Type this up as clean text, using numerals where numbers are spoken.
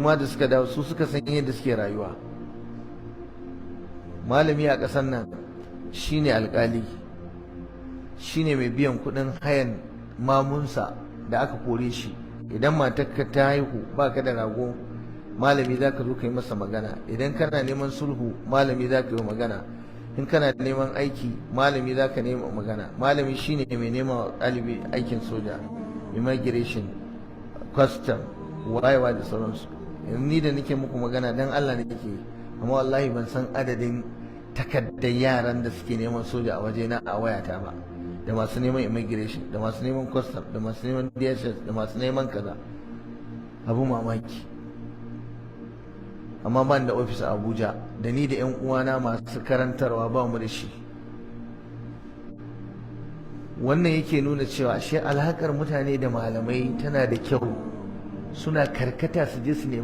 ma da suka dawo, su suka san yadda suke rayuwa. Malami a ƙasar nan shine alƙali, shine mai biyan kuɗin hayan mamunsa da aka kore shi. Idan matarka ta haihu baka da rago, malami za ka zo ka yi masa magana. Idan kana neman sulhu, malami za ka yi magana. In kana neman aiki, malami za ka nema magana. Malami shine mai nema ɗalibi aikin soja, immigration, custom, wayewa da sauransu. Yanzu ni da nake muku magana, dan Allah nake, amma wallahi ban san adadin takaddar yaran da suke neman soja a wajena a wayata ba, da masu neman immigration, da masu neman custom, da masu neman DSS, da masu neman kaza. Abu mamaki, amma ban da ofis a Abuja, da ni da 'yan uwana masu karantarwa ba mu da shi. Wannan yake nuna cewa ashe alakar mutane da malamai tana da kyau, suna karkata su je su nemi